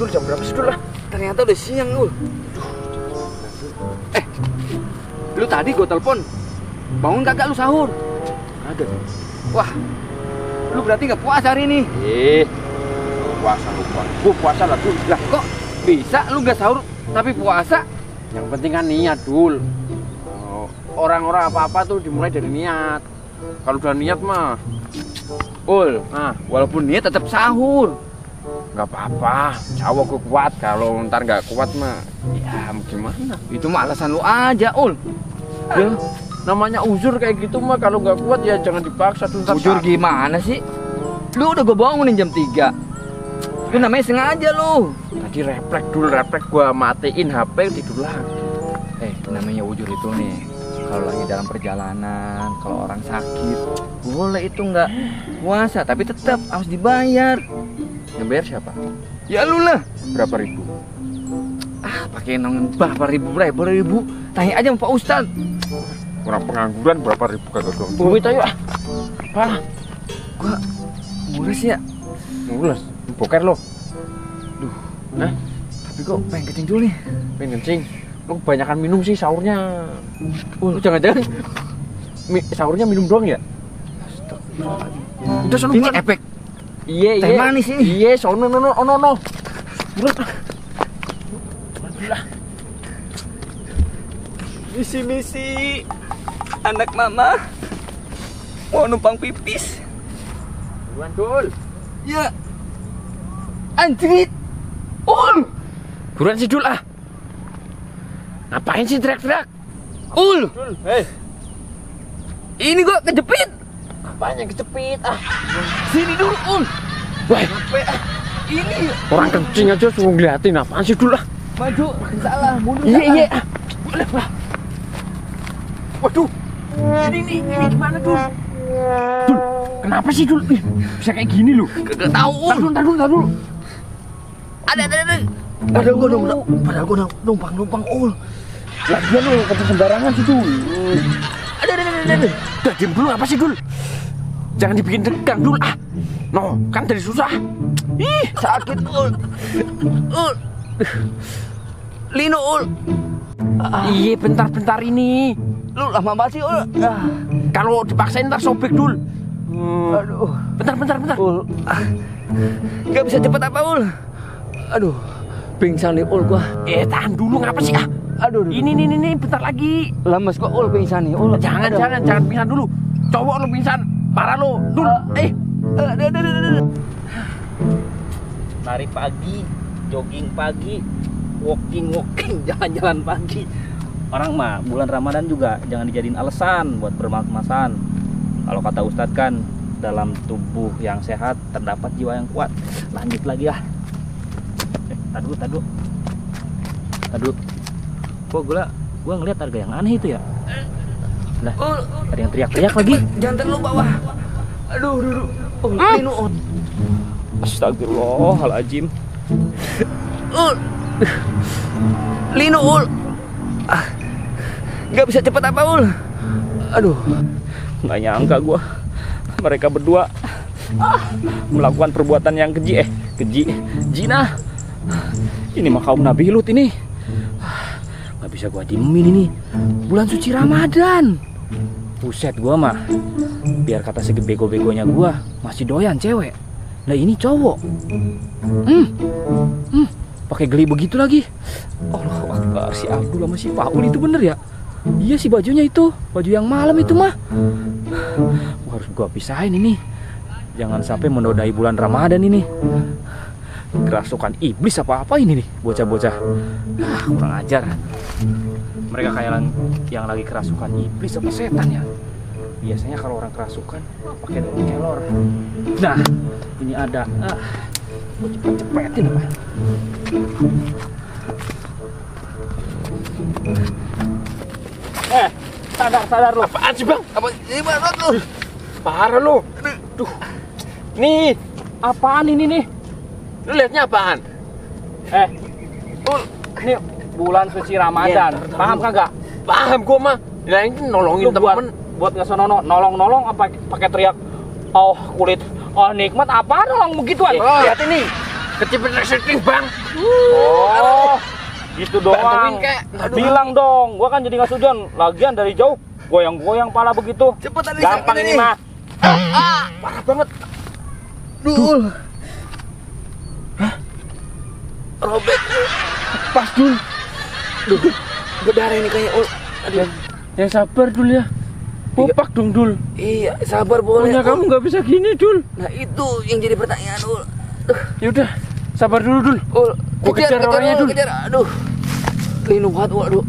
Dul, jam berapa sih Dul lah? Ternyata udah siang, Ul. Lu tadi gue telepon. Bangun kagak lu sahur? Ada. Wah, lu berarti nggak puasa hari ini? Puasa lupa. Gua puasa lah Dul. Lah kok bisa lu nggak sahur tapi puasa? Yang penting kan niat Dul. Orang-orang apa-apa tuh dimulai dari niat. Kalau udah niat mah, Ul, walaupun niat tetap sahur. nggak apa-apa. Cowok gue kuat. Kalau ntar nggak kuat mah, ya gimana? Itu mah alasan lu aja, Ul. Ya, namanya uzur kayak gitu mah kalau nggak kuat ya jangan dipaksa tuh. Jujur gimana sih? Lu udah gue bangunin jam 3. Itu namanya sengaja lu. Tadi refleks dulu, refleks gua matiin HP tidur lagi. Namanya wujud itu nih. Kalau lagi dalam perjalanan, kalau orang sakit, boleh itu nggak puasa, tapi tetap harus dibayar. Yang bayar siapa? Ya lu lah. Berapa ribu? Pakai nongin berapa ribu? Tanya aja sama Pak Ustad. Orang pengangguran berapa ribu kagak dong? Duit ayo ah. Apa? Gua murah sih ya. Mulus. Boker lo. Tapi kok pengen kencing dulu nih. Pengen kencing. Lu kebanyakan minum sih sahurnya. Lu jangan-jangan sahurnya minum doang ya? Udah sono. Ini efek. Iya. Teh manis sih. Iya, sono no. Bulat. Misi anak mama mau numpang pipis. Buruan Dul. Ya. Anjrit. Ul. Buruan sih Dul ah. Ngapain sih teriak-teriak? Ul. Hei. Ini gua kejepit. Apaan yang kecepit ah? Sini dulu, Ul. Wah, Ini orang kencing aja suruh ngeliatin. Apaan sih Dul ah? maju salah, mundur. Iya. Waduh. Ini gimana Dul? Dul, kenapa sih Dul? Bisa kayak gini lu? Kagak tahu, Ul. Tar dulu. Ada. Padahal gua numpang, Ul. Lagian lu kata sembarangan sih Dul. Ada. Udah diem dulu apa sih Dul? Jangan dibikin tegang Dul ah. No, kan tadi susah. Ih, sakit, Ul. Lino, Ul. Iya, bentar ini. Lu lama banget sih, Ul. Kalau dipaksain ntar sobek Dul. Aduh. Bentar. Ul. Gak bisa cepet apa, Ul? Aduh. Pingsan nih, Ul, gua. Tahan dulu ngapa sih ah? Aduh. Ini bentar lagi. Lemes gua, Ul, pingsan nih, Ul. Jangan pingsan dulu. Cowok lu pingsan, parah lu. Dul. Aduh. Lari pagi, jogging pagi, walking, jalan-jalan pagi. Orang mah bulan Ramadan juga jangan dijadiin alasan buat bermalas-malasan. Kalau kata Ustadz kan, dalam tubuh yang sehat terdapat jiwa yang kuat. Lanjut lagi ah. Tadu. Kok gua ngeliat harga yang aneh itu ya? Lah, ada yang teriak-teriak lagi. Jangan lu bawah. Aduh. Lino, Ul. Astagfirullahaladzim. Ul. Lino, Ul. Gak bisa cepet apa, Ul? Aduh. Nggak nyangka gua mereka berdua melakukan perbuatan yang keji, zina. Ini mah kaum Nabi Lut ini. Nggak bisa gua diemin ini. Bulan suci Ramadan. Buset, gua mah biar kata sebego-begonya gua masih doyan cewek. Nah ini cowok. Pakai geli begitu lagi. Allahu Akbar, si Abdul sama si Paul itu bener ya? Iya sih bajunya itu, baju yang malam itu mah. Harus gua pisahin ini. Jangan sampai menodai bulan Ramadan ini. Kerasukan iblis apa ini nih, bocah-bocah. Kurang ajar. Mereka kayak yang lagi kerasukan iblis apa setan ya? Biasanya kalau orang kerasukan pakai daun kelor. Nah, ini ada. Gua cepet-cepetin apa? Sadar lo. Apaan sih Bang? Apa ini banget lu? Parah lu. Duh. Nih, Apaan ini nih? lu liatnya apaan? Ini bulan suci Ramadan. Paham kagak? Paham gua mah. Nah ini nolongin Lu temen. buat ngesono nolong apa pakai teriak kulit nikmat apa nolong begituan. Lihat ini. Kejepit resleting bang. Oh, gitu doang. Bantuin kek. Bilang dong, gua kan jadi nggak sujon. Lagian dari jauh goyang-goyang pala begitu. Cepetan Gampang ini mah. Parah banget. Dul. Robek. Pas Dul. Berdarah ini kayak Yang sabar Dul ya. Bopak dong Dul. Iya, sabar boleh. Punya kamu nggak bisa gini Dul. Nah, itu yang jadi pertanyaan, Ul. Yaudah, sabar dulu Dul. Ul, Gua kejar orangnya, Dul. kejar. Aduh. Linu banget, Ul. Aduh.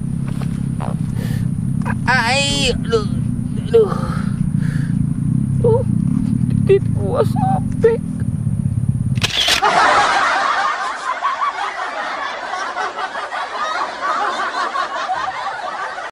Aduh. Titit gua sobek.